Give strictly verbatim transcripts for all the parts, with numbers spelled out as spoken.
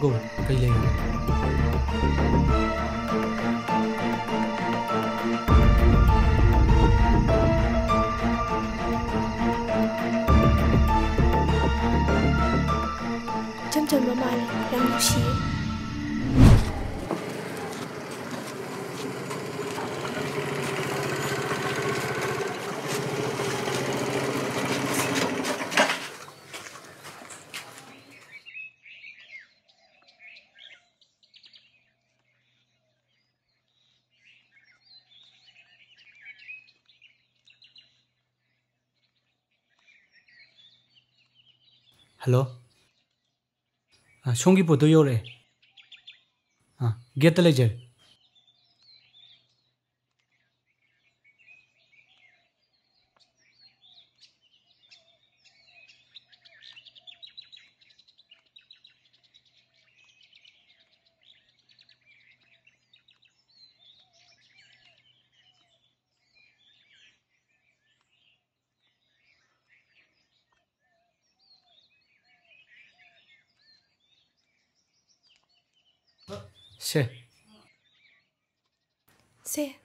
ꯀꯧ꯫ ꯀꯩ ꯂꯩꯔꯒꯦ? ꯏꯆꯝ ꯆꯝꯕ ꯃꯥꯜꯂꯦ, ꯌꯥꯝ ꯅꯨꯡꯁꯤꯌꯦ꯫ ꯍꯜꯂꯣ꯫ ꯑ, ꯁꯣꯝꯒꯤ ꯄꯣꯠꯇꯣ ꯌꯧꯔꯛꯑꯦ꯫ ꯑ, ꯒꯦꯠꯇ ꯂꯩꯖꯔꯦ꯫ ꯁꯦ꯫ ꯁꯦ꯫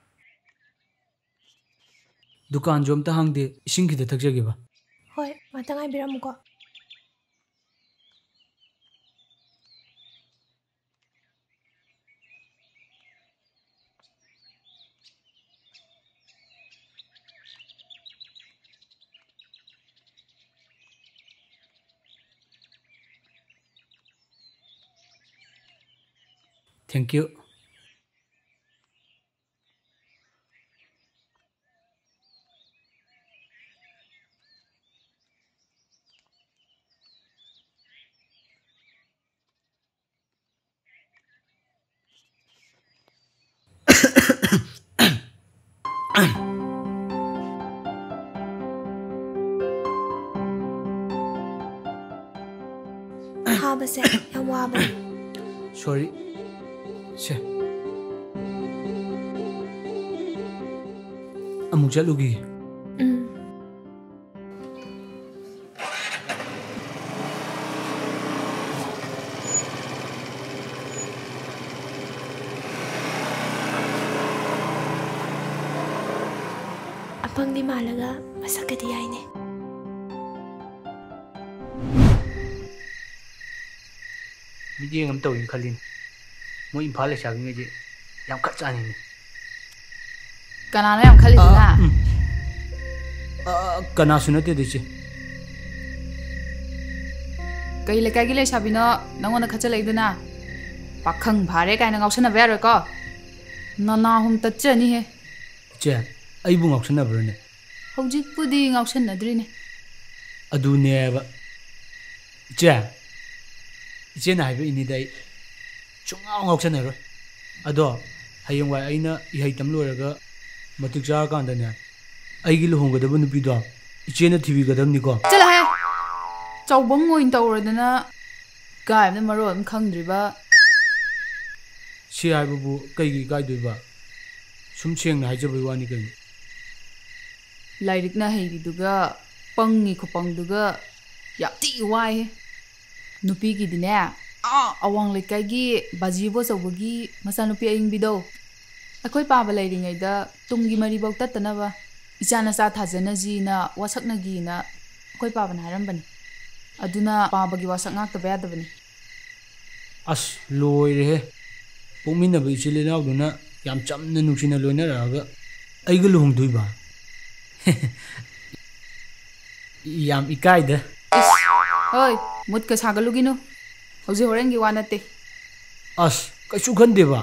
ꯗꯨꯀꯥꯟꯁꯨ ꯑꯝꯇ ꯍꯥꯡꯗꯦ, ꯏꯁꯤꯡ ꯈꯤꯇ ꯊꯛꯆꯒꯦꯕ꯫ ꯍꯣꯏ, ꯉꯥꯛꯇ ꯉꯥꯏꯕꯤꯔꯝꯃꯨꯀꯣ꯫ Thank you. ꯐꯥꯕꯁꯦ ꯌꯥꯝ ꯋꯥꯕꯅꯦ꯫ Sorry꯫ ꯁꯦ꯫ ꯑꯃꯨꯛ ꯆꯠꯂꯨꯈꯤꯒꯦ꯫ ꯎꯝ꯫ ꯄꯪꯗꯤ ꯃꯥꯜꯂꯒ ꯃꯁꯛꯀꯗꯤ ꯌꯥꯏꯅꯦ꯫ ꯃꯤꯠꯌꯦꯡ ꯑꯃ ꯇꯧꯏꯅ ꯈꯜꯂꯤꯅꯦ꯫ ꯃꯣꯏ ꯏꯝꯐꯥꯜ ꯂꯩꯁꯥꯕꯤꯉꯩꯁꯦ ꯌꯥꯝ ꯈꯠ ꯆꯥꯅꯤꯡꯉꯤ꯫ ꯀꯅꯥꯅꯣ ꯌꯥꯝ ꯈꯜꯂꯤꯗꯨꯅ? ꯑ, ꯎꯝ꯫ ꯑ, ꯀꯅꯥꯁꯨ ꯅꯠꯇꯦꯗ, ꯏꯆꯦ꯫ ꯀꯩ ꯂꯩꯀꯥꯏꯒꯤ ꯂꯩꯁꯥꯕꯤꯅꯣ ꯅꯪꯉꯣꯟꯗ ꯈꯠꯆꯜꯂꯛꯏꯗꯨꯅ? ꯄꯥꯈꯪ ꯐꯥꯔꯦ ꯀꯥꯏꯅ ꯉꯥꯎꯁꯟꯅꯕ ꯌꯥꯔꯣꯏꯀꯣ꯫ ꯅꯅꯥꯍꯨꯝ ꯇꯠꯆꯅꯤꯍꯦ꯫ ꯏꯆꯦ, ꯑꯩꯕꯨ ꯉꯥꯎꯁꯟꯅꯕ꯭ꯔꯅꯦ? ꯍꯧꯖꯤꯛꯄꯨꯗꯤ ꯉꯥꯎꯁꯟꯅꯗ꯭ꯔꯤꯅꯦ꯫ ꯑꯗꯨꯅꯦꯕ꯫ ꯏꯆꯦ, ꯏꯆꯦꯅ ꯍꯥꯏꯕ ꯏꯅꯤꯗ ꯑꯩ꯫ ꯁꯨꯡꯉꯥꯎ ꯉꯥꯎꯁꯟꯅꯔꯣꯏ꯫ ꯑꯗꯣ ꯍꯌꯦꯡꯋꯥꯏ ꯑꯩꯅ ꯏꯍꯩ ꯇꯝ ꯂꯣꯏꯔꯒ ꯃꯇꯤꯛ ꯆꯥꯔꯀꯥꯟꯗꯅꯦ, ꯑꯩꯒꯤ ꯂꯨꯍꯣꯡꯒꯗꯕ ꯅꯨꯄꯤꯗꯣ ꯏꯆꯦꯅ ꯊꯤꯕꯤꯒꯗꯕꯅꯤꯀꯣ꯫ ꯆꯠꯂꯣꯍꯦ! ꯆꯥꯎꯕꯪ ꯑꯣꯏꯅ ꯇꯧꯔꯗꯅ ꯏꯀꯥꯏꯕꯅ ꯃꯔꯣꯜ ꯑꯃ ꯈꯪꯗ꯭ꯔꯤꯕ꯫ ꯁꯤ ꯍꯥꯏꯕꯕꯨ ꯀꯩꯒꯤ ꯏꯀꯥꯏꯗꯣꯏꯕ? ꯁꯨꯝ ꯁꯦꯡꯅ ꯍꯥꯏꯖꯕꯩ ꯋꯥꯅꯤ ꯀꯩꯅꯣ꯫ ꯂꯥꯏꯔꯤꯛꯅ ꯍꯩꯔꯤꯗꯨꯒ ꯄꯪꯉꯤ ꯈꯨꯄꯪꯗꯨꯒ ꯌꯥꯝ ꯊꯤ ꯋꯥꯏꯍꯦ꯫ ꯅꯨꯄꯤꯒꯤꯗꯤꯅꯦ, ꯑꯥ ꯑꯋꯥꯡ ꯂꯩꯀꯥꯏꯒꯤ ꯕꯥꯖꯤꯕꯨ ꯑꯆꯧꯕꯒꯤ ꯃꯆꯥꯅꯨꯄꯤ ꯑꯏꯪꯕꯤꯗꯣ, ꯑꯩꯈꯣꯏ ꯄꯥꯕ ꯂꯩꯔꯤꯉꯩꯗ ꯇꯨꯡꯒꯤ ꯃꯔꯤꯐꯧ ꯇꯠꯇꯅꯕ ꯏꯆꯥ ꯅꯆꯥ ꯊꯥꯖꯅꯁꯤꯅ ꯋꯥꯁꯛꯅꯒꯤꯅ ꯑꯩꯈꯣꯏ ꯄꯥꯕꯅ ꯍꯥꯏꯔꯝꯕꯅꯤ꯫ ꯑꯗꯨꯅ ꯄꯥꯕꯒꯤ ꯋꯥꯁꯛ ꯉꯥꯛꯇꯕ ꯌꯥꯗꯕꯅꯤ꯫ ꯑꯁ, ꯂꯣꯏꯔꯦꯍꯦ꯫ ꯄꯣꯛꯃꯤꯟꯅꯕ ꯏꯆꯤꯜ ꯏꯅꯥꯎꯗꯨꯅ ꯌꯥꯝ ꯆꯝꯅ ꯅꯨꯡꯁꯤꯅ ꯂꯣꯏꯅꯔꯛꯑꯒ ꯑꯩꯒ ꯂꯨꯍꯣꯡꯗꯣꯏꯕ? ꯌꯥꯝ ꯏꯀꯥꯏꯗ꯫ ꯏꯁ, ꯍꯣꯏ, ꯃꯨꯠꯀ ꯁꯥꯒꯠꯂꯨꯒꯤꯅꯨ꯫ ꯍꯧꯖꯤꯛ ꯍꯣꯔꯦꯟꯒꯤ ꯋꯥ ꯅꯠꯇꯦ꯫ ꯑꯁ, ꯀꯩꯁꯨ ꯈꯟꯗꯦꯕ꯫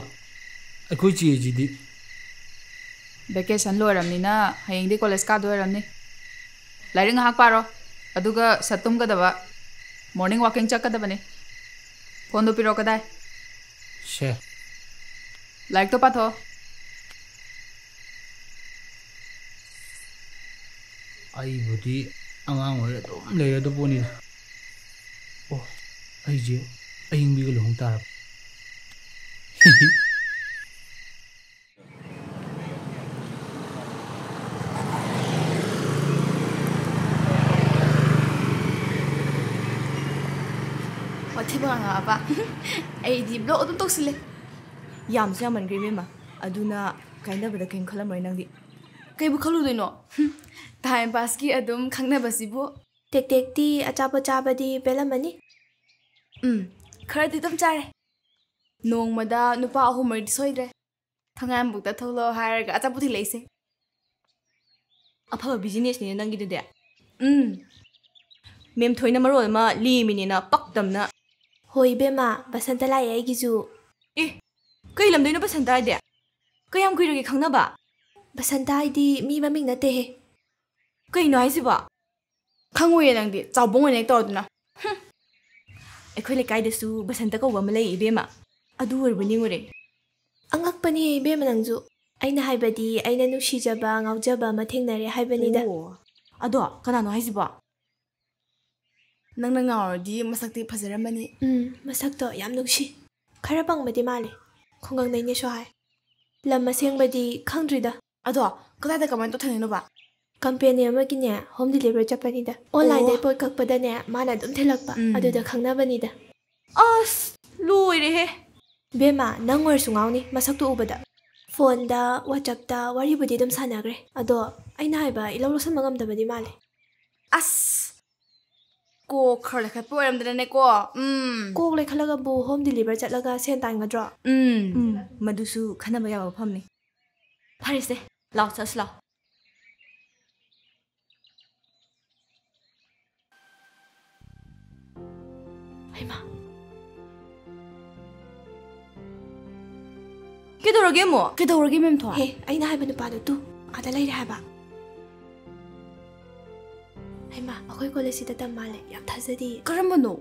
ꯑꯩꯈꯣꯏ ꯆꯦꯁꯤꯗꯤ꯫ ꯚꯦꯀꯦꯁꯟ ꯂꯣꯏꯔꯕꯅꯤꯅ ꯍꯌꯦꯡꯗꯤ ꯀꯣꯂꯦꯖ ꯀꯥꯗꯣꯏ ꯑꯣꯏꯔꯝꯅꯤ꯫ ꯂꯥꯏꯔꯤꯛ ꯉꯥꯏꯍꯥꯛ ꯄꯥꯔꯣ, ꯑꯗꯨꯒ ꯁꯠ ꯇꯨꯝꯒꯗꯕ꯫ ꯃꯣꯔꯅꯤꯡ ꯋꯥꯀꯤꯡ ꯆꯠꯀꯗꯕꯅꯤ꯫ ꯐꯣꯟꯗꯣ ꯄꯤꯔꯛꯑꯣ, ꯀꯗꯥꯏ? ꯁꯦ꯫ ꯂꯥꯏꯔꯤꯛꯇꯣ ꯄꯥꯊꯣꯛꯑꯣ꯫ ꯑꯩꯕꯨꯗꯤ ꯑꯉꯥꯡ ꯑꯣꯏꯔ ꯑꯗꯨꯝ ꯂꯩꯔꯗꯧ ꯄꯣꯠꯅꯤꯗ꯫ ꯑꯣ, ꯑꯩꯁꯦ ꯑꯌꯤꯡꯕꯤꯒ ꯂꯨꯍꯣꯡ ꯇꯥꯔꯕ? ꯋꯥꯊꯤ ꯉꯥꯡꯉꯛꯑꯕ? ꯑꯩꯗꯤ ꯕ꯭ꯂꯣꯛ ꯑꯗꯨꯝ ꯇꯧꯁꯤꯜꯂꯦ꯫ ꯌꯥꯝꯁꯨ ꯌꯥꯝꯃꯟꯈ꯭ꯔꯦ, ꯏꯕꯦꯝꯃ꯫ ꯑꯗꯨꯅ ꯀꯥꯏꯅꯕꯗ ꯀꯩꯝ ꯈꯜꯂꯝꯃꯔꯣꯏ ꯅꯪꯗꯤ꯫ ꯀꯩꯕꯨ ꯈꯜꯂꯨꯗꯣꯏꯅꯣ? ꯍꯨꯝ, ꯇꯥꯏꯝ ꯄꯥꯁꯀꯤ ꯑꯗꯨꯝ ꯈꯪꯅꯕꯁꯤꯕꯨ꯫ ꯇꯦꯛꯇꯦꯛꯇꯤ ꯑꯆꯥꯄꯣꯠ ꯆꯥꯕꯗꯤ ꯄꯦꯜꯂꯝꯃꯅꯤ? ꯎꯝ, ꯈꯔꯗꯤ ꯑꯗꯨꯝ ꯆꯥꯔꯦ꯫ ꯅꯣꯡꯃꯗ ꯅꯨꯄꯥ ꯑꯍꯨꯝ ꯃꯔꯤꯗꯤ ꯁꯣꯏꯗ꯭ꯔꯦ꯫ ꯊꯣꯡꯒꯥꯟꯕꯨꯛꯇ ꯊꯣꯛꯂꯛꯑꯣ ꯍꯥꯏꯔꯒ ꯑꯆꯥꯄꯣꯠ ꯊꯤꯜꯂꯛꯏꯁꯦ꯫ ꯑꯐꯕ ꯕꯤꯖꯤꯅꯦꯁꯅꯤꯅꯦ ꯅꯪꯒꯤꯗꯨꯗꯤ꯫ ꯎꯝ꯫ ꯃꯦꯝ ꯊꯣꯏꯅ ꯃꯔꯣꯜ ꯑꯃ ꯂꯦꯝꯃꯤꯅꯦꯅ ꯄꯛꯇꯝꯅ꯫ ꯍꯣꯏ ꯏꯕꯦꯝꯃ, ꯕꯁꯟꯇ ꯂꯥꯛꯑꯦ ꯑꯩꯒꯤꯁꯨ꯫ ꯑꯦ, ꯀꯩ ꯂꯝꯗꯩꯅꯣ ꯕꯁꯟꯇ ꯍꯥꯏꯗꯤ? ꯀꯌꯥꯝ ꯀꯨꯏꯔꯒꯦ ꯈꯪꯅꯕ? ꯕꯁꯟꯇ ꯍꯥꯏꯗꯤ ꯃꯤ ꯃꯃꯤꯡ ꯅꯠꯇꯦꯍꯦ꯫ ꯀꯩꯅꯣ ꯍꯥꯏꯁꯤꯕꯣ? ꯈꯪꯉꯣꯏꯌꯦ ꯅꯪꯗꯤ, ꯆꯥꯎꯕꯣꯡ ꯑꯣꯏꯅ ꯍꯦꯛ ꯇꯧꯔꯗꯅ꯫ ꯍꯨꯝ꯫ ꯑꯩꯈꯣꯏ ꯂꯩꯀꯥꯏꯗꯁꯨ ꯕꯁꯟꯇ ꯀꯧꯕ ꯑꯃ ꯂꯩ ꯏꯕꯦꯝꯃ꯫ ꯑꯗꯨ ꯑꯣꯏꯔꯕ ꯅꯤꯡꯉꯨꯔꯦ꯫ ꯑꯉꯛꯄꯅꯤꯍꯦ ꯏꯕꯦꯝꯃ ꯅꯪꯁꯨ꯫ ꯑꯩꯅ ꯍꯥꯏꯕꯗꯤ ꯑꯩꯅ ꯅꯨꯡꯁꯤꯖꯕ, ꯉꯥꯎꯖꯕ ꯑꯃ ꯊꯦꯡꯅꯔꯦ ꯍꯥꯏꯕꯅꯤꯗ꯫ ꯑꯣ꯫ ꯑꯗꯣ ꯀꯅꯥꯅꯣ ꯍꯥꯏꯁꯤꯕꯣ? ꯅꯪꯅ ꯉꯥꯎꯔꯗꯤ ꯃꯁꯛꯇꯤ ꯐꯖꯔꯝꯃꯅꯤ꯫ ꯎꯝ, ꯃꯁꯛꯇꯣ ꯌꯥꯝ ꯅꯨꯡꯁꯤ꯫ ꯈꯔ ꯄꯪꯕꯗꯤ ꯃꯥꯜꯂꯤ꯫ ꯈꯨꯡꯒꯪꯗꯩꯅꯦꯁꯨ ꯍꯥꯏ꯫ ꯂꯝ ꯑꯁꯦꯡꯕꯗꯤ ꯈꯪꯗ꯭ꯔꯤꯗ꯫ ꯑꯗꯣ ꯀꯗꯥꯏꯗ ꯀꯃꯥꯏꯅ ꯇꯧ ꯊꯦꯡꯅꯩꯅꯣꯕ? ꯀꯝꯄꯦꯅꯤ ꯑꯃꯒꯤꯅꯦ, ꯍꯣꯝ ꯗꯤꯂꯤꯚꯔꯤ ꯆꯠꯄꯅꯤꯗ꯫ ꯑꯣꯟꯂꯥꯏꯟꯗꯩ ꯑꯣ꯫ ꯄꯣꯠ ꯀꯛꯄꯗꯅꯦ, ꯃꯥꯅ ꯑꯗꯨꯝ ꯊꯤꯜꯂꯛꯄ꯫ ꯎꯝ꯫ ꯑꯗꯨꯗ ꯈꯪꯅꯕꯅꯤꯗ꯫ ꯑꯁ, ꯂꯣꯏꯔꯦꯍꯦ꯫ ꯕꯦꯝꯃ, ꯅꯪ ꯑꯣꯏꯔꯁꯨ ꯉꯥꯎꯅꯤ ꯃꯁꯛꯇꯨ ꯎꯕꯗ꯫ ꯐꯣꯟꯗ, ꯋꯥꯆꯞꯇ ꯋꯥꯔꯤꯕꯨꯗꯤ ꯑꯗꯨꯝ ꯁꯥꯟꯅꯈ꯭ꯔꯦ꯫ ꯑꯗꯣ ꯑꯩꯅ ꯍꯥꯏꯕ ꯏꯂꯧ ꯂꯧꯁꯟꯕ ꯉꯝꯗꯕꯗꯤ ꯃꯥꯜꯂꯦ꯫ ꯑꯁ! ꯀꯣꯛ ꯈꯔ ꯂꯩꯈꯠꯄ ꯑꯣꯏꯔꯝꯗꯅꯅꯦꯀꯣ꯫ ꯎꯝ꯫ ꯀꯣꯛ ꯂꯩꯈꯠꯂꯒꯕꯨ ꯍꯣꯝ ꯗꯤꯂꯤꯚꯔ ꯆꯠꯂꯒ ꯁꯦꯟ ꯇꯥꯟꯒꯗ꯭ꯔꯣ? ꯎꯝ꯫ ꯎꯝ, ꯃꯗꯨꯁꯨ ꯈꯟꯅꯕ ꯌꯥꯕ ꯋꯥꯐꯝꯅꯤ꯫ ꯐꯔꯦꯁꯦ, ꯂꯥꯎ, ꯆꯠꯁꯤ ꯂꯥꯎ꯫ ꯍꯩꯃꯥ꯫ ꯀꯩꯗꯧꯔꯒꯦ ꯑꯃꯨꯛ? ꯀꯩꯗꯧꯔꯒꯦ, ꯃꯦꯝꯊꯣꯏ? ꯍꯦ, ꯑꯩꯅ ꯍꯥꯏꯕ ꯅꯨꯄꯥꯗꯣ ꯇꯨ, ꯑꯥꯗ ꯂꯩꯔꯦ ꯍꯥꯏꯕ꯫ ꯍꯩꯃꯥ, ꯑꯩꯈꯣꯏ ꯀꯣꯂꯦꯖꯁꯤꯗ ꯇꯝ ꯃꯥꯜꯂꯦ, ꯌꯥꯝ ꯊꯥꯖꯗꯤꯌꯦ꯫ ꯀꯔꯝꯕꯅꯣ?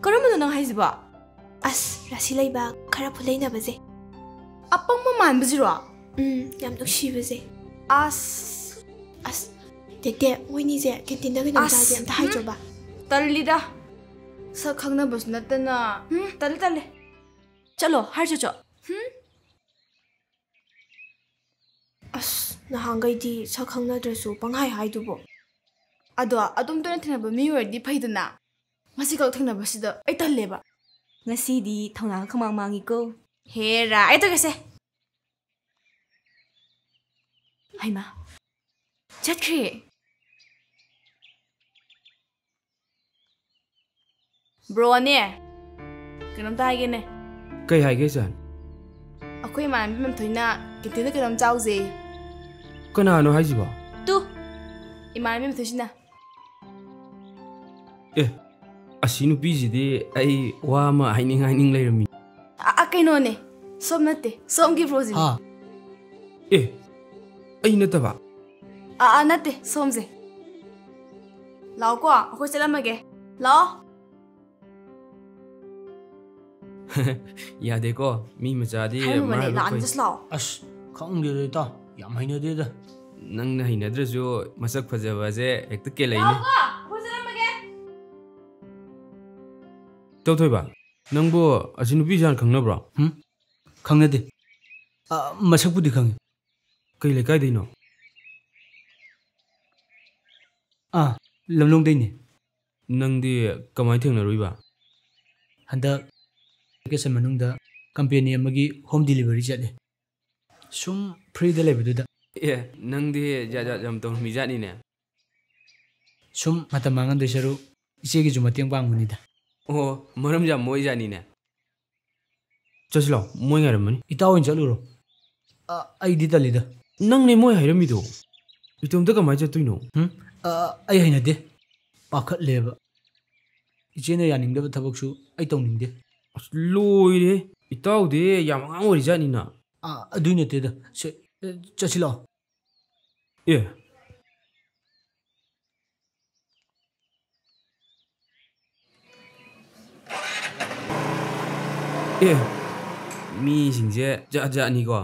ꯀꯔꯝꯕꯅꯣ ꯅꯪ ꯍꯥꯏꯁꯤꯕꯣ? ꯑꯁ, ꯔꯥꯁꯤ ꯂꯩꯕ, ꯈꯔ ꯐꯨꯂꯩꯅꯕꯁꯦ꯫ ꯑꯄꯪꯕ ꯃꯥꯟꯕꯁꯤꯔꯣ? ꯎꯝ, ꯌꯥꯝ ꯅꯨꯡꯁꯤꯕꯁꯦ꯫ ꯑꯁ꯫ ꯑꯁ, ꯇꯦꯛꯇꯦꯛ, ꯃꯣꯏꯅꯤꯁꯦ ꯀꯦꯟꯇꯤꯟꯗ ꯀꯩꯅꯣꯝ ꯑꯁ, ꯆꯥꯁꯦ, ꯑꯝꯇ ꯎꯝ꯫ ꯍꯥꯏꯗ꯭ꯔꯣꯕ? ꯇꯜꯂꯤꯗ꯫ ꯁꯛ ꯈꯪꯅꯕꯁꯨ ꯅꯠꯇꯅ꯫ ꯎꯝ, ꯇꯜꯂꯦ, ꯇꯜꯂꯦ꯫ ꯆꯠꯂꯣ, ꯍꯥꯏꯔ ꯆꯠꯆꯣ꯫ ꯎꯝ꯫ ꯑꯁ, ꯅꯍꯥꯟꯈꯩꯗꯤ ꯁꯛ ꯈꯪꯅꯗ꯭ꯔꯁꯨ ꯄꯪꯍꯥꯏ ꯍꯥꯏꯗꯨꯕꯨ꯫ ꯑꯗꯣ ꯑꯗꯨꯝ ꯇꯣꯏꯅ ꯊꯦꯡꯅꯕ ꯃꯤ ꯑꯣꯏꯔꯗꯤ ꯐꯩꯗꯅ꯫ ꯉꯁꯤꯈꯛ ꯊꯦꯡꯅꯕꯁꯤꯗ ꯑꯩ ꯇꯜꯂꯦꯕ꯫ ꯉꯁꯤꯗꯤ ꯊꯧꯅꯥꯒ ꯈꯃꯥꯡ ꯃꯥꯡꯉꯤꯀꯣ꯫ ꯍꯦꯔꯥ, ꯑꯩ ꯇꯧꯒꯦꯁꯦ꯫ ꯍꯩꯃꯥ, ꯆꯠꯈ꯭ꯔꯦ꯫ ꯕ꯭ꯔꯣꯅꯦ, ꯀꯩꯅꯣꯝꯇ ꯍꯥꯏꯒꯦꯅꯦ꯫ ꯀꯩ ꯍꯥꯏꯒꯦ, ꯏꯆꯟ? ꯑꯩꯈꯣꯏ ꯏꯃꯥꯟꯅꯕꯤ ꯃꯦꯝꯊꯣꯏꯅ ꯀꯦꯟꯇꯤꯟꯗ ꯀꯩꯅꯣꯝ ꯆꯥꯎꯖꯦ꯫ ꯀꯅꯥꯅꯣ ꯍꯥꯏꯁꯤꯕꯣ? ꯇꯨ, ꯏꯃꯥꯟꯅꯕꯤ ꯃꯦꯝꯊꯣꯏꯁꯤꯅ꯫ ꯑꯦ, ꯑꯁꯤ ꯅꯨꯄꯤꯁꯤꯗꯤ ꯑꯩ ꯋꯥ ꯑꯃ ꯍꯥꯏꯅꯤꯡ ꯍꯥꯏꯅꯤꯡ ꯂꯩꯔꯝꯃꯤ꯫ ꯑ, ꯑ, ꯀꯩꯅꯣꯅꯦ, ꯁꯣꯝ ꯅꯠꯇꯦ, ꯁꯣꯝꯒꯤ ꯕ꯭ꯔꯣꯁꯤꯅꯦ꯫ ꯍꯥ? ꯑꯦ, ꯑꯩ ꯅꯠꯇꯕ? ꯑ, ꯑ, ꯅꯠꯇꯦ, ꯁꯣꯝꯁꯦ꯫ ꯂꯥꯛꯑꯣꯀꯣ, ꯑꯩꯈꯣꯏ ꯆꯠꯂꯝꯃꯒꯦ꯫ ꯂꯥꯛꯑꯣ꯫ ꯌꯥꯗꯦꯀꯣ, ꯃꯤ ꯃꯆꯥꯗꯤ ꯍꯥꯏꯔꯝꯃꯕꯅꯦ, ꯃꯥ ꯍꯥꯏꯕ ꯂꯥꯛꯑꯅꯤ, ꯀꯣꯏ- just ꯂꯥꯛꯑꯣ꯫ ꯑꯁ, ꯈꯪꯗꯦꯗ ꯏꯇꯥꯎ, ꯌꯥꯝ ꯍꯩꯅꯗꯦꯗ꯫ ꯅꯪꯅ ꯍꯩꯅꯗ꯭ꯔꯁꯨ ꯃꯁꯛ ꯐꯖꯕꯁꯦ ꯍꯦꯛꯇ ꯀꯦꯜꯂꯛꯏꯅꯦ꯫ ꯂꯥꯛꯑꯣꯀꯣ, ꯑꯩꯈꯣꯏ ꯆꯠꯂꯝꯃꯒꯦ꯫ ꯇꯧꯊꯣꯏꯕ, ꯅꯪꯕꯨ ꯑꯁꯤ ꯅꯨꯄꯤꯁꯦ ꯍꯥꯟꯅ ꯈꯪꯅꯕ꯭ꯔꯣ? ꯍꯨꯝ? ꯈꯪꯅꯗꯦ꯫ ꯑ, ꯃꯁꯛꯄꯨꯗꯤ ꯈꯪꯉꯤ꯫ ꯀꯩ ꯂꯩꯀꯥꯏꯗꯩꯅꯣ? ꯑꯥ, ꯂꯝꯂꯣꯡꯗꯩꯅꯦ꯫ ꯅꯪꯗꯤ ꯀꯃꯥꯏ ꯊꯦꯡꯅꯔꯨꯏꯕ? ꯍꯟꯗꯛ vacation ꯃꯅꯨꯡꯗ company ꯑꯃꯒꯤ home delivery ꯆꯠꯂꯦ꯫ ꯁꯨꯝ free ꯗ ꯂꯩꯕꯗꯨꯗ꯫ ꯑꯦ, ꯅꯪꯗꯤ ꯖꯥꯠ ꯖꯥꯠ ꯌꯥꯝ ꯇꯧꯔꯝꯃꯤꯖꯥꯠꯅꯤꯅꯦ꯫ ꯁꯨꯝ ꯃꯇꯝ ꯃꯥꯡꯍꯟꯗꯣꯏ ꯁꯔꯨꯛ ꯏꯆꯦꯒꯤꯁꯨ ꯃꯇꯦꯡ ꯄꯥꯡꯕꯅꯤꯗ꯫ ꯑꯣ, ꯃꯔꯝ ꯌꯥꯝ ꯃꯣꯛꯏꯖꯥꯠꯅꯤꯅꯦ꯫ ꯆꯠꯁꯤ ꯂꯥꯛꯑꯣ, ꯃꯣꯏ ꯉꯥꯏꯔꯝꯃꯅꯤ꯫ ꯏꯇꯥꯎ ꯑꯣꯏꯅ ꯆꯠꯂꯨꯔꯣ꯫ ꯑ, ꯑꯩꯗꯤ ꯇꯜꯂꯤꯗ꯫ ꯅꯪꯅꯦ ꯃꯣꯏ ꯍꯥꯏꯔꯝꯃꯤꯗꯣ꯫ ꯏꯇꯣꯝꯇ ꯀꯃꯥꯏ ꯆꯠꯇꯣꯏꯅꯣ? ꯍꯨꯝ? ꯑ, ꯑꯩ ꯍꯩꯅꯗꯦ꯫ ꯄꯥꯈꯠꯂꯦꯕ꯫ ꯏꯆꯦꯅ ꯌꯥꯅꯤꯡꯗꯕ ꯊꯕꯛꯁꯨ ꯑꯩ ꯇꯧꯅꯤꯡꯗꯦ꯫ ꯑꯁ, ꯂꯣꯏꯔꯦ꯫ ꯏꯇꯥꯎꯗꯤ ꯌꯥꯝ ꯑꯉꯥꯡ ꯑꯣꯏꯔꯤꯖꯥꯠꯅꯤꯅ꯫ ꯑ, ꯑꯗꯨꯏ ꯅꯠꯇꯦꯗ꯫ ꯁꯦ, ꯑ, ꯆꯠꯁꯤ ꯂꯥꯛꯑꯣ꯫ ꯑꯦ꯫ ꯑꯦ, ꯃꯤꯁꯤꯡꯁꯦ ꯖꯥꯠ ꯖꯥꯠꯅꯤꯀꯣ꯫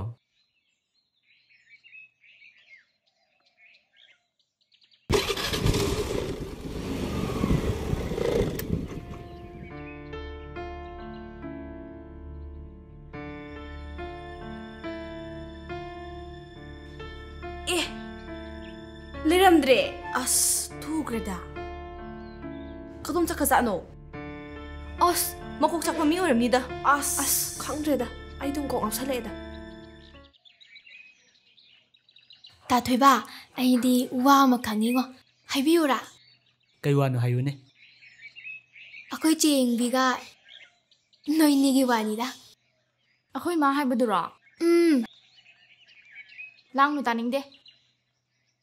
ꯑꯦ, ꯂꯩꯔꯝꯗ꯭ꯔꯦ꯫ ꯑꯁ, ꯊꯨꯈ꯭ꯔꯦꯗ꯫ ꯀꯗꯣꯝ ꯆꯠꯈ꯭ꯔꯖꯥꯠꯅꯣ? ꯑꯁ, ꯃꯀꯣꯛ ꯆꯥꯛꯄ ꯃꯤ ꯑꯣꯏꯔꯝꯅꯤꯗ꯫ ꯑꯁ, ꯑꯁ, ꯈꯪꯗ꯭ꯔꯦꯗ꯫ ꯑꯩ ꯑꯗꯨꯝ ꯀꯣꯛ ꯉꯥꯎꯁꯜꯂꯛꯑꯦꯗ꯫ ꯇꯥꯊꯣꯏꯕ, ꯑꯩꯗꯤ ꯋꯥ ꯑꯃ ꯈꯪꯅꯤꯡꯉꯣ꯫ ꯍꯥꯏꯕꯤꯌꯨꯔꯥ? ꯀꯩ ꯋꯥꯅꯣ ꯍꯥꯏꯌꯨꯅꯦ꯫ ꯑꯩꯈꯣꯏ ꯆꯦ ꯌꯦꯡꯕꯤꯒ ꯅꯣꯏꯅꯤꯒꯤ ꯋꯥꯅꯤꯗ꯫ ꯑꯩꯈꯣꯏ ꯃꯥ ꯍꯥꯏꯕꯗꯨꯔꯣ? ꯎꯝ꯫ ꯂꯥꯡꯅꯨ, ꯇꯥꯅꯤꯡꯗꯦ꯫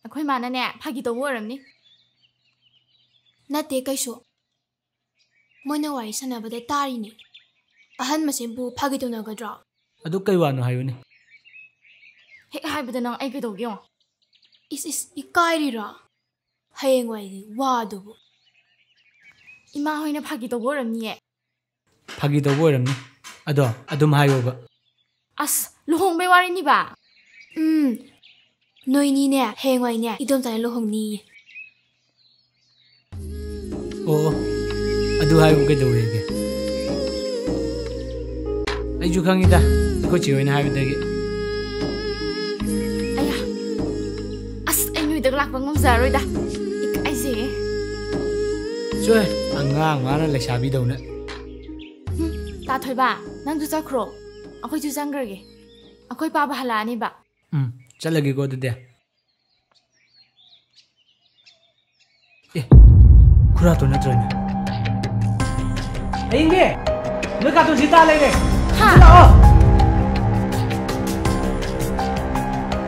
ꯑꯩꯈꯣꯏ ꯃꯥꯅꯅꯦ, ꯐꯥꯒꯤ ꯇꯧꯕ ꯑꯣꯏꯔꯝꯅꯤ꯫ ꯅꯠꯇꯦ ꯀꯩꯁꯨ꯫ ꯃꯣꯏꯅ ꯋꯥꯔꯤ ꯁꯥꯟꯅꯕꯗ ꯇꯥꯔꯤꯅꯦ꯫ ꯑꯍꯟ ꯃꯁꯦꯟꯕꯨ ꯐꯥꯒꯤ ꯇꯧꯅꯒꯗ꯭ꯔꯣ? ꯑꯗꯨ ꯀꯩ ꯋꯥꯅꯣ ꯍꯥꯏꯌꯨꯅꯦ꯫ ꯍꯦꯛ ꯍꯥꯏꯕꯗ ꯅꯪ ꯑꯩ ꯀꯩꯗꯧꯒꯦ ꯌꯦꯡꯉꯣ꯫ ꯏꯁ ꯏꯁ, ꯏꯀꯥꯏꯔꯤꯔꯣ? ꯍꯌꯦꯡꯋꯥꯏꯒꯤ ꯋꯥꯗꯨꯕꯨ꯫ ꯏꯃꯥ ꯍꯣꯏꯅ ꯐꯥꯒꯤ ꯇꯧꯕ ꯑꯣꯏꯔꯝꯅꯤꯌꯦ꯫ ꯐꯥꯒꯤ ꯇꯧꯕ ꯑꯣꯏꯔꯝꯅꯤ꯫ ꯑꯗꯣ ꯑꯗꯨꯝ ꯍꯥꯏꯌꯣꯕ꯫ ꯑꯁ, ꯂꯨꯍꯣꯡꯕꯩ ꯋꯥꯔꯤꯅꯤꯕ? ꯎꯝ꯫ ꯅꯣꯏꯅꯤꯅꯦ, ꯍꯌꯦꯡꯋꯥꯏꯅꯦ, ꯏꯗꯣꯝꯆꯥꯅ ꯂꯨꯍꯣꯡꯅꯤꯌꯦ꯫ ꯑꯣ, ꯑꯣ꯫ ꯑꯗꯨ ꯍꯥꯏꯕꯨ ꯀꯩꯗꯧꯋꯦꯒꯦ? ꯑꯩꯁꯨ ꯈꯪꯉꯤꯗ, ꯑꯩꯈꯣꯏ ꯆꯦ ꯍꯣꯏꯅ ꯍꯥꯏꯕꯗꯒꯤ꯫ ꯑꯌꯥ꯫ ꯑꯁ, ꯑꯩ ꯅꯣꯏꯗꯒ ꯂꯥꯛꯄ ꯉꯝꯖꯔꯔꯣꯏꯗ꯫ ꯏꯀꯥꯏꯖꯩꯌꯦ꯫ ꯆꯣꯍꯦ, ꯑꯉꯥꯡ ꯃꯥꯅ ꯂꯩꯁꯥꯕꯤꯗꯧꯅ꯫ ꯍꯨꯝ, ꯇꯥꯊꯣꯏꯕ, ꯅꯪꯁꯨ ꯆꯠꯈ꯭ꯔꯣ꯫ ꯑꯩꯈꯣꯏꯁꯨ ꯆꯪꯈ꯭ꯔꯒꯦ꯫ ꯑꯩꯈꯣꯏ ꯄꯥꯕ ꯍꯜꯂꯛꯑꯅꯤꯕ꯫ ꯎꯝ, ꯆꯠꯂꯒꯦꯀꯣ ꯑꯗꯨꯗꯤ꯫ ꯑꯦ, ꯈꯨꯔꯥꯇꯣꯟ ꯅꯠꯇ꯭ꯔꯣꯅꯦ? ꯑꯌꯤꯡꯕꯤ! ꯅꯣꯏ ꯀꯥꯇꯣꯟ ꯁꯤ ꯇꯥ ꯂꯩꯔꯦ꯫ ꯍꯥ? ꯁꯤ ꯂꯥꯛꯑꯣ꯫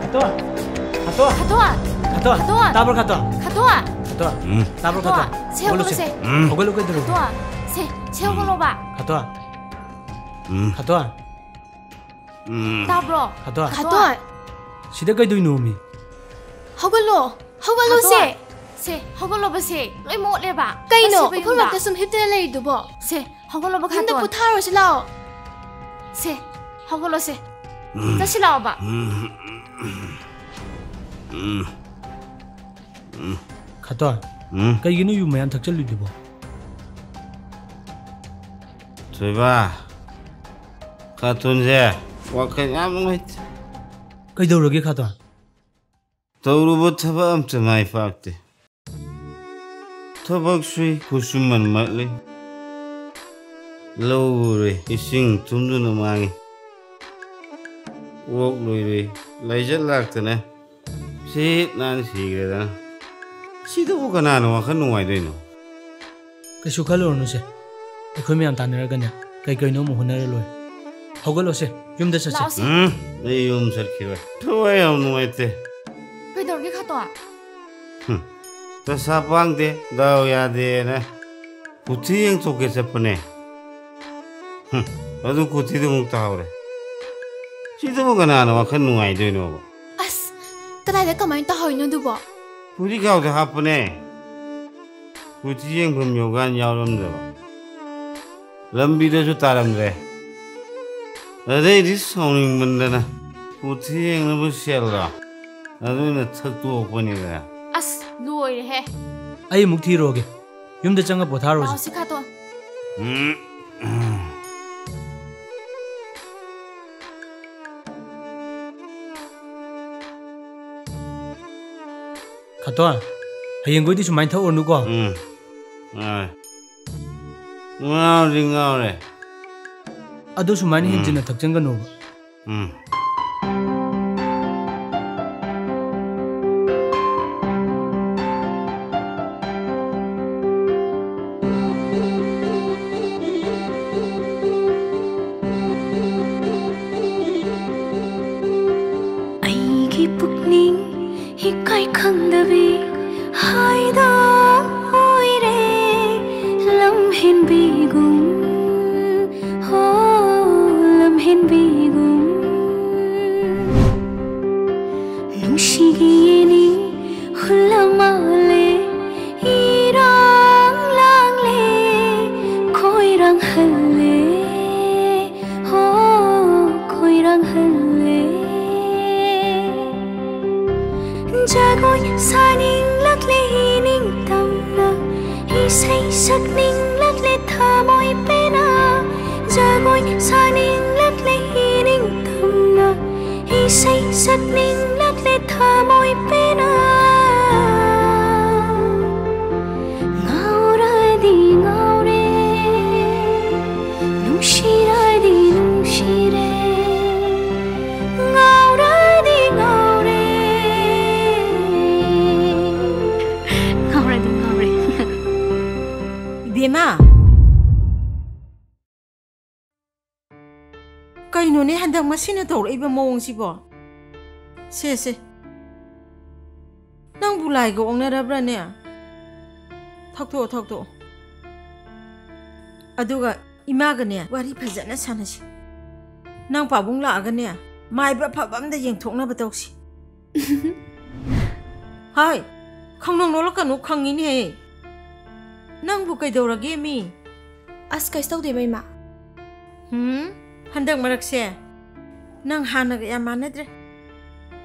ꯀꯥꯇꯣꯟ! ꯀꯥꯇꯣꯟ! ꯀꯥꯇꯣꯟ! ꯀꯥꯇꯣꯟ! ꯀꯥꯇꯣꯟ! ꯇꯥꯕ꯭ꯔꯣ, ꯀꯥꯇꯣꯟ? ꯀꯥꯇꯣꯟ! ꯀꯥꯇꯣꯟ! ꯎꯝ꯫ ꯇꯥꯕ꯭ꯔꯣ, ꯀꯥꯇꯣꯟ? ꯀꯥꯇꯣꯟ! ꯁꯦ, ꯍꯧꯒꯠꯂꯨꯁꯦ꯫ ꯍꯧꯒꯠꯂꯨꯁꯦ꯫ ꯎꯝ꯫ ꯍꯧꯒꯠꯂꯨ ꯀꯩꯗꯧꯔꯒꯦ? ꯀꯥꯇꯣꯟ! ꯁꯦ, ꯁꯦ, ꯎꯝ꯫ ꯍꯧꯒꯠꯂꯣꯕ꯫ ꯀꯥꯇꯣꯟ! ꯎꯝ꯫ ꯀꯥꯇꯣꯟ! ꯎꯝ꯫ ꯇꯥꯕ꯭ꯔꯣ? ꯀꯥꯇꯣꯟ! ꯀꯥꯇꯣꯟ! ꯁꯤꯗ ꯀꯩꯗꯧꯏꯅꯣꯃꯤ? ꯍꯧꯒꯠꯂꯣ! ꯍꯧꯒꯠꯂꯣ ꯁꯦ! ꯀꯥꯇꯣꯟ! ꯁꯦ, ꯍꯧꯒꯠꯂꯣꯕ ꯁꯦ! ꯂꯣꯏ ꯃꯣꯠꯂꯦꯕ! ꯀꯩꯅꯣ? ꯆꯠꯁꯦꯕ ꯌꯨꯝꯗ꯫ ꯎꯐꯝ ꯃꯔꯛꯇ ꯁꯨꯝ ꯍꯤꯞꯇꯅ ꯂꯩꯔꯤꯗꯨꯕꯣ? ꯁꯦ, ꯍꯧꯒꯠꯂꯣꯕ ꯌꯨꯝꯗ ꯀꯥꯇꯣꯟ! ꯄꯣꯊꯥꯔꯨꯔꯁꯤ ꯂꯥꯛꯑꯣ꯫ ꯁꯦ, ꯍꯧꯒꯠꯂꯣ ꯁꯦ! ꯎꯝ꯫ ꯆꯠꯁꯤ ꯂꯥꯛꯑꯣꯕ꯫ ꯎꯝ꯫ ꯎꯝ꯫ ꯎꯝ꯫ ꯀꯥꯇꯣꯟ! ꯎꯝ꯫ ꯀꯩꯒꯤꯅꯣ ꯌꯨ ꯃꯌꯥꯝ ꯊꯛꯆꯜꯂꯤꯗꯨꯕꯣ? ꯊꯣꯏꯕ, ꯀꯥꯇꯣꯟꯁꯦ ꯋꯥꯈꯜ ꯌꯥꯝ ꯅꯨꯡꯉꯥꯏꯇꯦ꯫ ꯀꯩꯗꯧꯔꯒꯦ ꯀꯥꯇꯣꯟ? ꯇꯧꯔꯨꯕ ꯊꯕꯛ ꯑꯝꯇ ꯃꯥꯏ ꯄꯥꯛꯇꯦ꯫ ꯊꯕꯛ ꯁꯨꯏ, ꯈꯨꯠꯁꯨꯃꯟ ꯃꯠꯂꯤ꯫ ꯂꯧ ꯎꯔꯦ, ꯏꯁꯤꯡ ꯊꯨꯝꯗꯨꯅ ꯃꯥꯡꯉꯤ꯫ ꯑꯣꯛ ꯂꯣꯏꯔꯦ, ꯂꯥꯏꯆꯠ ꯂꯥꯛꯇꯅ ꯁꯤꯠ ꯅꯥꯟ ꯁꯤꯈ꯭ꯔꯦꯗꯅ꯫ ꯁꯤꯗꯕꯨ ꯀꯅꯥꯅ ꯋꯥꯈꯜ ꯅꯨꯡꯉꯥꯏꯗꯣꯏꯅꯣ? ꯀꯩꯁꯨ ꯈꯜꯂꯨꯔꯅꯨꯁꯦ꯫ ꯑꯩꯈꯣꯏ ꯃꯌꯥꯝ ꯇꯥꯟꯅꯔꯒꯅꯦ, ꯀꯩ ꯀꯩꯅꯣ ꯑꯃꯨꯛ ꯍꯣꯠꯅꯔ ꯂꯣꯏꯔꯦ꯫ ꯍꯧꯒꯠꯂꯣꯁꯦ, ꯌꯨꯝꯗ ꯆꯠꯁꯦ꯫ ꯂꯥꯛꯑꯣꯁꯦ꯫ ꯎꯝ, ꯑꯩ ꯌꯨꯝ ꯆꯠꯈꯤꯔꯣꯏ꯫ ꯊꯋꯥꯏ ꯌꯥꯝ ꯅꯨꯡꯉꯥꯏꯇꯦ꯫ ꯀꯩꯗꯧꯔꯒꯦ ꯈꯥꯇꯣꯟ? ꯍꯨꯝ, ꯗꯁꯥ ꯄꯥꯡꯗꯦ, ꯗꯥꯎ ꯌꯥꯗꯦꯅ ꯀꯨꯊꯤ ꯌꯦꯡꯊꯣꯛꯀꯦ ꯆꯠꯄꯅꯦ꯫ ꯍꯨꯝ, ꯑꯗꯨ ꯀꯨꯊꯤꯗꯨ ꯑꯃꯨꯛ ꯇꯥꯍꯧꯔꯦ꯫ ꯁꯤꯗꯕꯨ ꯀꯅꯥꯅ ꯋꯥꯈꯜ ꯅꯨꯡꯉꯥꯏꯗꯣꯏꯅꯣꯕ? ꯑꯁ, ꯀꯗꯥꯏꯗ ꯀꯃꯥꯏꯅ ꯇꯥꯍꯧꯔꯤꯅꯣ ꯑꯗꯨꯕꯣ? ꯐꯨꯔꯤꯈꯥꯎꯗ ꯍꯥꯞꯄꯅꯦ꯫ ꯀꯨꯊꯤ ꯌꯦꯡꯐꯝ ꯌꯧꯀꯥꯟ ꯌꯥꯎꯔꯝꯗꯕ꯫ ꯂꯝꯕꯤꯗꯁꯨ ꯇꯥꯔꯝꯗ꯭ꯔꯦ꯫ ꯑꯗꯩꯗꯤ ꯁꯥꯎꯅꯤꯡꯃꯟꯗꯅ ꯀꯨꯊꯤ ꯌꯦꯡꯅꯕ ꯁꯦꯜꯗꯣ ꯑꯗꯨꯅ ꯊꯛꯇꯣꯛꯄꯅꯤꯗ꯫ ꯑꯁ, ꯂꯣꯏꯔꯦꯍꯦ꯫ ꯑꯩ ꯑꯃꯨꯛ ꯊꯤꯔꯨꯔꯒꯦ꯫ ꯌꯨꯝꯗ ꯆꯪꯉ ꯄꯣꯊꯥꯔꯨꯔꯁꯤ꯫ ꯂꯥꯛꯑꯣꯁꯤ ꯈꯥꯇꯣꯟ꯫ ꯎꯝ꯫ ꯈꯥꯇꯣꯟ, ꯍꯌꯦꯡꯈꯣꯏꯗꯤ ꯁꯨꯃꯥꯏꯅ ꯊꯛꯎꯔꯅꯨꯀꯣ꯫ ꯎꯝ꯫ ꯉꯥꯎꯔꯦ꯫ ꯉꯥꯎꯗꯤ ꯉꯥꯎꯔꯦ꯫ ꯑꯗꯨ ꯁꯨꯃꯥꯏꯅ ꯎꯝ꯫ ꯍꯦꯟꯖꯤꯟꯅ ꯊꯛꯆꯟꯒꯅꯣꯕ꯫ ꯎꯝ꯫ ꯑꯩꯒꯤ ꯄꯨꯛꯅꯤꯡ ꯏꯀꯥꯏ ꯈꯪꯗꯕꯤ ꯍꯥꯏꯗꯣ ꯑꯣꯏꯔꯦ꯫ ꯂꯝꯍꯦꯟꯕꯤꯒꯨꯝ, ꯍꯣ, ꯂꯝꯍꯦꯟꯕꯤꯒꯨꯝ꯫ ꯅꯨꯡꯁꯤꯒꯤ ꯌꯦꯅꯤꯡ ꯍꯨꯜꯂ ꯃꯥꯜꯂꯦ, ꯏꯔꯥꯡ ꯂꯥꯡꯂꯦ, ꯈꯣꯏꯔꯥꯡ ꯍꯜꯂꯦ꯫ ꯍꯣ, ꯈꯣꯏꯔꯥꯡꯍꯜꯂꯦ꯫ ꯖꯒꯣꯏ ꯁꯥꯅꯤꯡꯂꯛꯂꯦ ꯏꯅꯤꯡꯇꯝꯅ, ꯏꯁꯩ ꯁꯛꯅꯤꯡꯂꯛꯂꯦ ꯊꯃꯣꯏ ꯄꯦꯟꯅ꯫ ꯖꯒꯣꯏ ꯁꯥꯅꯤꯡꯂꯛꯂꯦ ꯏꯅꯤꯡꯇꯝꯅ, ꯏꯁꯩ ꯁꯛꯅꯤꯡꯂꯛꯂꯦ ꯊꯃꯣꯏ ꯄꯦꯟꯅ꯫ ꯉꯥꯎꯔꯗꯤ ꯉꯥꯎꯔꯦ, ꯅꯨꯡꯁꯤꯔꯗꯤ ꯅꯨꯡꯁꯤꯔꯦ, ꯉꯥꯎꯔꯗꯤ ꯉꯥꯎꯔꯦ꯫ ꯏꯃꯥ! ꯀꯩꯅꯣꯅꯦ ꯍꯟꯗꯛ ꯃꯁꯤꯅ ꯇꯧꯔꯛꯏꯕ ꯃꯑꯣꯡꯁꯤꯕꯣ? ꯁꯦ, ꯁꯦ꯫ ꯅꯪꯕꯨ ꯂꯥꯏꯒ ꯑꯣꯛꯅꯔꯕ꯭ꯔꯥꯅꯦ? ꯊꯛꯇꯣꯛꯑꯣ, ꯊꯛꯇꯣꯛꯑꯣ꯫ ꯑꯗꯨꯒ ꯏꯃꯥꯒꯅꯦ ꯋꯥꯔꯤ ꯐꯖꯅ ꯁꯥꯟꯅꯁꯤ꯫ ꯅꯪ ꯄꯥꯕꯨꯡ ꯂꯥꯛꯑꯒꯅꯦ ꯃꯥꯏꯕ ꯑꯐꯕ ꯑꯝꯗ ꯌꯦꯡꯊꯣꯛꯅꯕ ꯇꯧꯁꯤ꯫ ꯍꯥꯏ, ꯈꯪꯅꯣꯡ ꯅꯣꯂꯛꯀꯅꯨ, ꯈꯪꯉꯤꯅꯦꯍꯦ꯫ ꯅꯪꯕꯨ ꯀꯩꯗꯧꯔꯒꯦ ꯃꯤ? ꯑꯁ, ꯀꯩꯁꯨ ꯇꯧꯗꯦꯕ, ꯏꯃꯥ꯫ ꯍꯨꯝ, ꯍꯟꯗꯛ ꯃꯔꯛꯁꯦ ꯅꯪ ꯍꯥꯟꯅꯒ ꯌꯥꯝ ꯃꯥꯟꯅꯗ꯭ꯔꯦ꯫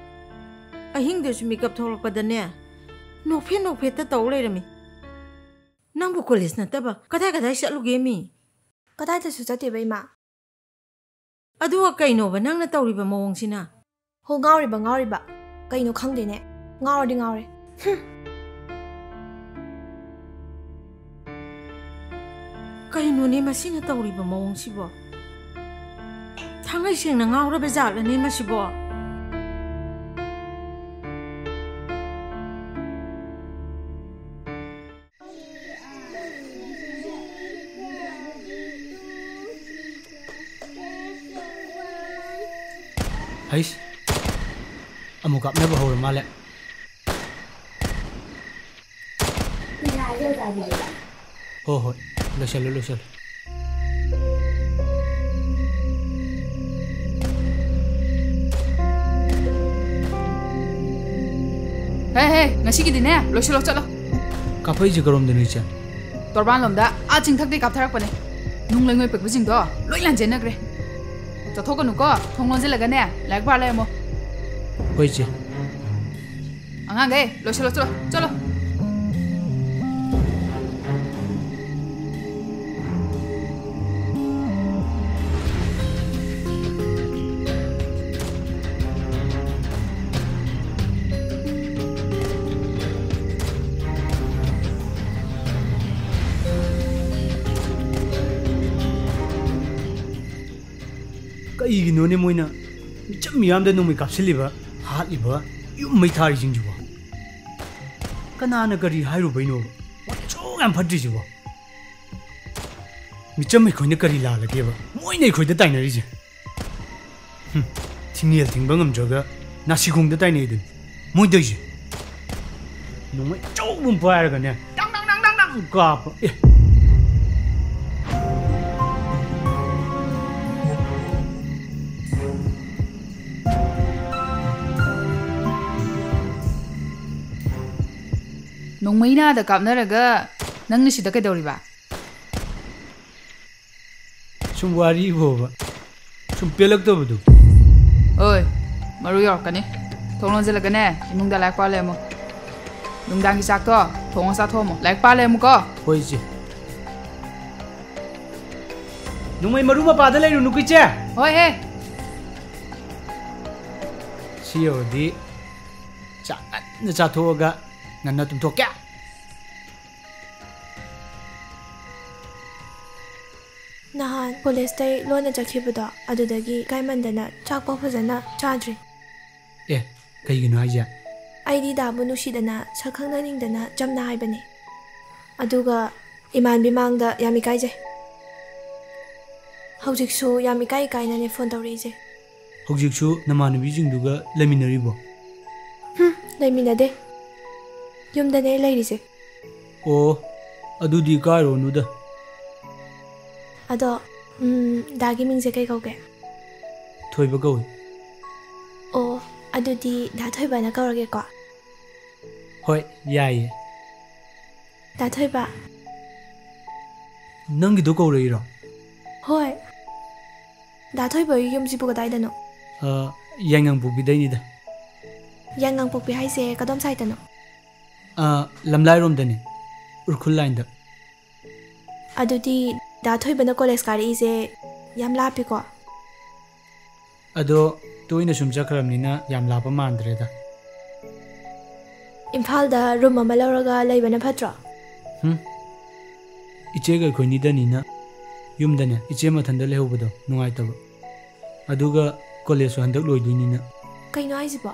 ꯑꯍꯤꯡꯗꯁꯨ ꯃꯤꯀꯞ ꯊꯣꯛꯂꯛꯄꯗꯅꯦ ꯅꯣꯛꯐꯦꯠ ꯅꯣꯛꯐꯦꯠꯇ ꯇꯧ ꯂꯩꯔꯝꯃꯤ꯫ ꯅꯪꯕꯨ ꯀꯣꯂꯦꯖ ꯅꯠꯇꯕ ꯀꯗꯥꯏ ꯀꯗꯥꯏ ꯆꯠꯂꯨꯒꯦ ꯃꯤ? ꯀꯗꯥꯏꯗꯁꯨ ꯆꯠꯇꯦꯕ, ꯏꯃꯥ꯫ ꯑꯗꯨꯒ ꯀꯩꯅꯣꯕ ꯅꯪꯅ ꯇꯧꯔꯤꯕ ꯃꯑꯣꯡꯁꯤꯅ? ꯍꯣ, ꯉꯥꯎꯔꯤꯕ, ꯉꯥꯎꯔꯤꯕ꯫ ꯀꯩꯅꯣ ꯈꯪꯗꯦꯅꯦ꯫ ꯉꯥꯎꯔꯗꯤ ꯉꯥꯎꯔꯦ꯫ ꯍꯨꯝ꯫ ꯀꯩꯅꯣꯅꯦ ꯃꯁꯤꯅ ꯇꯧꯔꯤꯕ ꯃꯑꯣꯡꯁꯤꯕꯣ? ꯊꯥꯡꯉꯩ ꯁꯦꯡꯅ ꯉꯥꯎꯔꯕ ꯖꯥꯠꯂꯅꯦ ꯃꯁꯤꯕꯣ? ꯍꯩꯁ, ꯑꯃꯨꯛ ꯀꯥꯞꯅꯕ ꯍꯧꯔ ꯃꯥꯜꯂꯦ꯫ ꯍꯣ ꯍꯣꯏ, ꯂꯣꯏꯁꯜꯂꯨ, ꯂꯣꯏꯁꯜꯂꯨ꯫ ꯍꯦ, ꯍꯦ, ꯉꯁꯤꯒꯤꯗꯤꯅꯦ, ꯂꯣꯏꯁꯤꯜꯂꯣ, ꯆꯠꯂꯣ꯫ ꯀꯥꯐꯩꯁꯦ ꯀꯔꯣꯝꯗꯅꯣ, ꯏꯆꯦ? ꯇꯣꯔꯕꯥꯟꯂꯣꯝꯗ, ꯑꯥ ꯆꯤꯡꯊꯛꯇꯩ ꯀꯥꯞꯊꯔꯛꯄꯅꯦ꯫ ꯅꯨꯡ ꯂꯩꯉꯣꯏ ꯄꯦꯛꯄꯁꯤꯡꯗꯣ ꯂꯣꯏ ꯂꯥꯟꯖꯦꯟꯅꯈ꯭ꯔꯦ꯫ ꯆꯠꯊꯣꯛꯀꯅꯨꯀꯣ, ꯊꯣꯡ ꯂꯣꯟꯁꯤꯜꯂꯒꯅꯦ, ꯂꯥꯏꯔꯤꯛ ꯄꯥ ꯂꯩꯔꯝꯃꯣ꯫ ꯍꯣꯏ, ꯏꯆꯦ꯫ ꯑꯉꯥꯡꯈꯩ, ꯂꯣꯏꯁꯤꯜꯂꯣ, ꯆꯠꯂꯣ, ꯆꯠꯂꯣ꯫ ꯀꯩꯒꯤꯅꯣꯅꯦ ꯃꯣꯏꯅ ꯃꯤꯆꯝ ꯃꯤꯌꯥꯝꯗ ꯅꯣꯡꯃꯩ ꯀꯥꯞꯁꯤꯜꯂꯤꯕ, ꯍꯥꯠꯂꯤꯕ, ꯌꯨꯝ ꯃꯩ ꯊꯥꯔꯤꯁꯤꯡꯁꯤꯕꯣ? ꯀꯅꯥꯅ ꯀꯔꯤ ꯍꯥꯏꯔꯨꯕꯩꯅꯣꯕ ꯃꯣꯏꯅ ꯑꯁꯨꯛ ꯌꯥꯝ ꯐꯠꯇ꯭ꯔꯤꯁꯤꯕꯣ? ꯃꯤꯆꯝ ꯑꯩꯈꯣꯏꯅ ꯀꯔꯤ ꯂꯥꯜꯂꯒꯦꯕ? ꯃꯣꯏꯅ ꯑꯩꯈꯣꯏꯗ ꯇꯥꯏꯅꯔꯤꯁꯦ꯫ ꯍꯨꯝ, ꯊꯤꯡꯉꯦꯜ ꯊꯤꯡꯕ ꯉꯝꯗ꯭ꯔꯒ ꯅꯥꯁꯤꯈꯣꯡꯗ ꯇꯥꯏꯅꯩꯗꯨꯅꯤ ꯃꯣꯏ ꯇꯧꯏꯁꯦ꯫ ꯅꯣꯡꯃꯩ ꯑꯆꯧꯕ ꯑꯃ ꯄꯥꯏꯔꯒꯅꯦ, ꯗꯪ ꯗꯪ ꯗꯪ ꯗꯪ ꯗꯪ ꯀꯥꯞꯄ꯫ ꯑꯦ꯫ ꯅꯣꯡꯃꯩꯅ ꯑꯥꯗ ꯀꯥꯞꯅꯔꯒ ꯅꯪꯅ ꯁꯤꯗ ꯀꯩꯗꯧꯔꯤꯕ? ꯁꯨꯝ ꯋꯥꯔꯤ ꯏꯕꯣꯕ꯫ ꯁꯨꯝ ꯄꯦꯜꯂꯛꯇꯕꯗꯣ꯫ ꯑꯣꯏ, ꯃꯔꯨ ꯌꯧꯔꯛꯀꯅꯤ꯫ ꯊꯣꯡ ꯂꯣꯟꯁꯤꯜꯂꯒꯅꯦ, ꯏꯃꯨꯡꯗ ꯂꯥꯏꯔꯤꯛ ꯄꯥ ꯂꯩꯔꯝꯃꯣ꯫ ꯅꯨꯡꯗꯥꯡꯒꯤ ꯆꯥꯛꯇꯣ ꯊꯣꯡꯉ ꯆꯥꯊꯣꯛꯑꯝꯃꯣ꯫ ꯂꯥꯏꯔꯤꯛ ꯄꯥ ꯂꯩꯔꯝꯃꯨꯀꯣ꯫ ꯍꯣꯏ, ꯏꯆꯦ꯫ ꯅꯣꯡꯃꯩ ꯃꯔꯨ ꯃꯄꯥꯗ ꯂꯩꯔꯨꯅꯨꯀꯣ, ꯏꯆꯦ꯫ ꯍꯣꯏ ꯍꯦ꯫ ꯁꯤ ꯌꯧꯔꯗꯤ ꯆꯥꯛ ꯉꯟꯅ ꯆꯥꯊꯣꯛꯑꯒ ꯉꯟꯅ ꯇꯨꯝꯊꯣꯛꯀꯦ꯫ ꯅꯍꯥꯟ ꯀꯣꯂꯦꯖꯇꯩ ꯂꯣꯟꯅ ꯆꯠꯈꯤꯕꯗꯣ, ꯑꯗꯨꯗꯒꯤ ꯏꯀꯥꯏꯃꯟꯗꯅ ꯆꯥꯛꯐꯥꯎ ꯐꯖꯅ ꯆꯥꯗ꯭ꯔꯤ꯫ ꯑꯦ, ꯀꯩꯒꯤꯅꯣ ꯍꯥꯏꯁꯦ? ꯑꯩꯗꯤ ꯗꯥꯕꯨ ꯅꯨꯡꯁꯤꯗꯅ ꯁꯛ ꯈꯪꯅꯅꯤꯡꯗꯅ ꯆꯝꯅ ꯍꯥꯏꯕꯅꯦ꯫ ꯑꯗꯨꯒ ꯏꯃꯥꯟꯕꯤ ꯃꯥꯡꯗ ꯌꯥꯝ ꯏꯀꯥꯏꯖꯩ꯫ ꯍꯧꯖꯤꯛꯁꯨ ꯌꯥꯝ ꯏꯀꯥꯏ ꯏꯀꯥꯏꯅꯅꯦ ꯐꯣꯟ ꯇꯧꯔꯛꯏꯁꯦ꯫ ꯍꯧꯖꯤꯛꯁꯨ ꯅꯃꯥꯟꯅꯕꯤꯁꯤꯡꯗꯨꯒ ꯂꯩꯃꯤꯟꯅꯔꯤꯕꯣ? ꯍꯨꯝ, ꯂꯩꯃꯤꯟꯅꯗꯦ꯫ ꯌꯨꯝꯗꯅꯦ ꯂꯩꯔꯤꯁꯦ꯫ ꯑꯣ, ꯑꯗꯨꯗꯤ ꯀꯥꯏꯔꯣꯅꯨꯗ꯫ ꯑꯗꯣ, ꯎꯝ, ꯗꯥꯒꯤ ꯃꯤꯡꯁꯦ ꯀꯩ ꯀꯧꯒꯦ? ꯊꯣꯏꯕ ꯀꯧꯏ꯫ ꯑꯣ, ꯑꯗꯨꯗꯤ ꯗꯥ ꯊꯣꯏꯕꯅ ꯀꯧꯔꯒꯦꯀꯣ꯫ ꯍꯣꯏ, ꯌꯥꯏꯌꯦ꯫ ꯗꯥ ꯊꯣꯏꯕ꯫ ꯅꯪꯒꯤꯗꯣ ꯀꯧꯔꯛꯏꯔꯣ? ꯍꯣꯏ꯫ ꯗꯥ ꯊꯣꯏꯕꯒꯤ ꯌꯨꯝꯁꯤꯕꯨ ꯀꯗꯥꯏꯗꯅꯣ? ꯑ, ꯌꯥꯏꯉꯪꯄꯣꯛꯄꯤꯗꯩꯅꯤꯗ꯫ ꯌꯥꯏꯉꯪꯄꯣꯛꯄꯤ ꯍꯥꯏꯁꯦ ꯀꯗꯣꯝ ꯁꯥꯏꯠꯇꯅꯣ? ꯑ, ꯂꯝꯂꯥꯏꯔꯣꯝꯗꯅꯦ, ꯎꯔꯈꯨꯜ ꯂꯥꯏꯟꯗ꯫ ꯑꯗꯨꯗꯤ ꯗꯥ ꯊꯣꯏꯕꯅ ꯀꯣꯂꯦꯖ ꯀꯥꯔꯛꯏꯁꯦ ꯌꯥꯝ ꯂꯥꯞꯄꯤꯀꯣ? ꯑꯗꯣ ꯇꯣꯏꯅ ꯁꯨꯝ ꯆꯠꯈ꯭ꯔꯕꯅꯤꯅ ꯌꯥꯝ ꯂꯥꯞꯄ ꯃꯥꯟꯗ꯭ꯔꯦꯗ꯫ ꯏꯝꯐꯥꯜꯗ ꯔꯨꯝ ꯑꯃ ꯂꯧꯔꯒ ꯂꯩꯕꯅ ꯐꯠꯇ꯭ꯔꯣ? ꯍꯨꯝ? ꯏꯆꯦꯒ ꯑꯩꯈꯣꯏꯅꯤꯗꯅꯤꯅ ꯌꯨꯝꯗꯅꯦ ꯏꯆꯦ ꯃꯊꯟꯗ ꯂꯩꯍꯧꯕꯗꯣ ꯅꯨꯡꯉꯥꯏꯇꯕ꯫ ꯑꯗꯨꯒ ꯀꯣꯂꯦꯖꯁꯨ ꯍꯟꯗꯛ ꯂꯣꯏꯗꯣꯏꯅꯤꯅ꯫ ꯀꯩꯅꯣ ꯍꯥꯏꯁꯤꯕꯣ?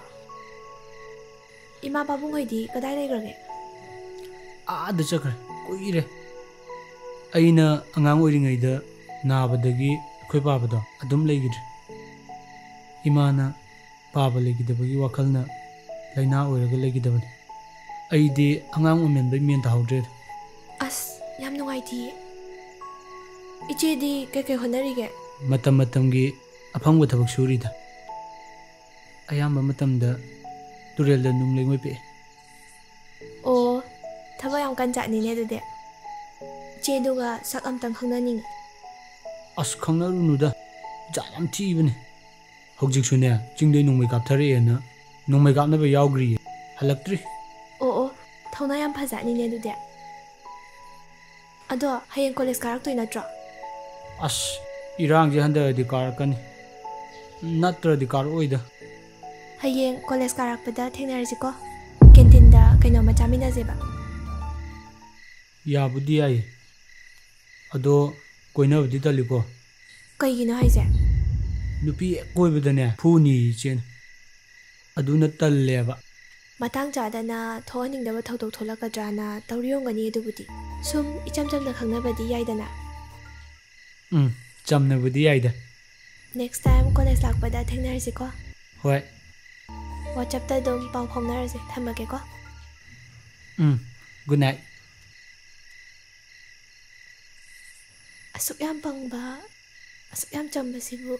ꯏꯃꯥ ꯄꯥꯕꯨꯡ ꯍꯣꯏꯗꯤ ꯀꯗꯥꯏ ꯂꯩꯈ꯭ꯔꯒꯦ? ꯑꯥꯗ ꯆꯠꯈ꯭ꯔꯦ, ꯀꯨꯏꯔꯦ꯫ ꯑꯩꯅ ꯑꯉꯥꯡ ꯑꯣꯏꯔꯤꯉꯩꯗ ꯅꯥꯕꯗꯒꯤ ꯑꯩꯈꯣꯏ ꯄꯥꯕꯗꯣ ꯑꯗꯨꯝ ꯂꯩꯈꯤꯗ꯭ꯔꯦ꯫ ꯏꯃꯥꯅ ꯄꯥꯕ ꯂꯩꯈꯤꯗꯕꯒꯤ ꯋꯥꯈꯜꯅ ꯂꯥꯏꯅꯥ ꯑꯣꯏꯔꯒ ꯂꯩꯈꯤꯗꯕꯅꯤ꯫ ꯑꯩꯗꯤ ꯑꯉꯥꯡ ꯑꯣꯏꯃꯟꯕꯩ ꯃꯦꯟ ꯇꯥꯍꯧꯗ꯭ꯔꯦꯗ꯫ ꯑꯁ, ꯌꯥꯝ ꯅꯨꯡꯉꯥꯏꯇꯤꯌꯦ꯫ ꯏꯆꯦꯗꯤ ꯀꯩꯀꯩ ꯍꯣꯠꯅꯔꯤꯒꯦ? ꯃꯇꯝ ꯃꯇꯝꯒꯤ ꯑꯐꯪꯕ ꯊꯕꯛ ꯁꯨꯔꯤꯗ꯫ ꯑꯌꯥꯝꯕ ꯃꯇꯝꯗ ꯇꯨꯔꯦꯜꯗ ꯅꯨꯡ ꯂꯩꯉꯣꯏ ꯄꯦꯛꯑꯦ꯫ ꯑꯣ, ꯊꯕꯛ ꯌꯥꯝ ꯀꯟ ꯖꯥꯠꯅꯤꯅꯦ ꯑꯗꯨꯗꯤ꯫ ꯏꯆꯦꯗꯨꯒ ꯁꯛ ꯑꯝꯇꯪ ꯈꯪꯅꯅꯤꯡꯉꯤ꯫ ꯑꯁ, ꯈꯪꯅꯔꯨꯅꯨꯗ, ꯖꯥꯠ ꯌꯥꯝ ꯊꯤꯕꯅꯦ꯫ ꯍꯧꯖꯤꯛꯁꯨꯅꯦ, ꯆꯤꯡꯗꯩ ꯅꯣꯡꯃꯩ ꯀꯥꯞꯊꯔꯛꯑꯦꯅ ꯅꯣꯡꯃꯩ ꯀꯥꯞꯅꯕ ꯌꯥꯎꯈ꯭ꯔꯤꯌꯦ, ꯍꯜꯂꯛꯇ꯭ꯔꯤ꯫ ꯑꯣ, ꯑꯣ, ꯊꯧꯅꯥ ꯌꯥꯝ ꯐꯖꯥꯠꯅꯤꯅꯦ ꯑꯗꯨꯗꯤ꯫ ꯑꯗꯣ ꯍꯌꯦꯡ ꯀꯣꯂꯦꯖ ꯀꯥꯔꯛꯇꯣꯏ ꯅꯠꯇ꯭ꯔꯣ? ꯑꯁ, ꯏꯔꯥꯡꯁꯦ ꯍꯟꯗꯛꯗꯤ ꯀꯥꯔꯛꯀꯅꯤ꯫ ꯅꯠꯇ꯭ꯔꯗꯤ ꯀꯥꯔꯛꯑꯣꯏꯗ꯫ ꯍꯌꯦꯡ ꯀꯣꯂꯦꯖ ꯀꯥꯔꯛꯄꯗ ꯊꯦꯡꯅꯔꯁꯤꯀꯣ꯫ ꯀꯦꯟꯇꯤꯟꯗ ꯀꯩꯅꯣꯝꯃ ꯆꯥꯃꯤꯟꯅꯁꯦꯕ꯫ ꯌꯥꯕꯨꯗꯤ ꯌꯥꯏꯌꯦ, ꯑꯗꯣ ꯀꯣꯏꯅꯕꯗꯤ ꯇꯜꯂꯤꯀꯣ꯫ ꯀꯩꯒꯤꯅꯣ ꯍꯥꯏꯁꯦ? ꯅꯨꯄꯤ ꯍꯦꯛ ꯀꯣꯏꯕꯗꯅꯦ ꯐꯨꯅꯤ ꯏꯆꯦꯅ꯫ ꯑꯗꯨꯅ ꯇꯜꯂꯦꯕ꯫ ꯃꯇꯥꯡ ꯆꯥꯗꯅ ꯊꯣꯛꯍꯟꯅꯤꯡꯗꯕ ꯊꯧꯗꯣꯛ ꯊꯣꯛꯂꯛꯀꯗ꯭ꯔꯥꯅ ꯇꯧꯔꯤ ꯑꯣꯏꯔꯝꯒꯅꯤ ꯑꯗꯨꯕꯨꯗꯤ꯫ ꯁꯨꯝ ꯏꯆꯝ ꯆꯝꯅ ꯈꯪꯅꯕꯗꯤ ꯌꯥꯏꯗꯅ꯫ ꯎꯝ, ꯆꯝꯅꯕꯨꯗꯤ ꯌꯥꯏꯗ꯫ Next time ꯀꯣꯂꯦꯖ ꯂꯥꯛꯄꯗ ꯊꯦꯡꯅꯔꯁꯤꯀꯣ꯫ ꯍꯣꯏ꯫ WhatsAppꯇ ꯑꯗꯨꯝ ꯄꯥꯎ ꯐꯥꯎꯅꯔꯁꯦ꯫ ꯊꯝꯃꯒꯦꯀꯣ꯫ ꯎꯝ, good night꯫ ꯑꯁꯨꯛ ꯌꯥꯝ ꯄꯪꯕ, ꯑꯁꯨꯛ ꯌꯥꯝ ꯆꯝꯕꯁꯤꯕꯨ꯫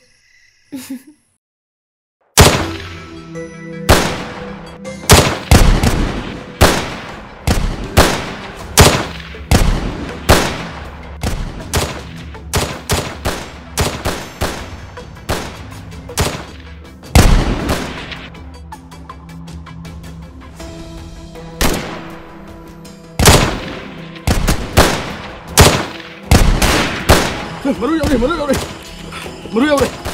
ꯃꯔꯨ ꯌꯥꯎꯔꯦ, ꯃꯔꯨ ꯌꯥꯎꯔꯦ, ꯃꯔꯨ ꯌꯥꯎꯔꯦ꯫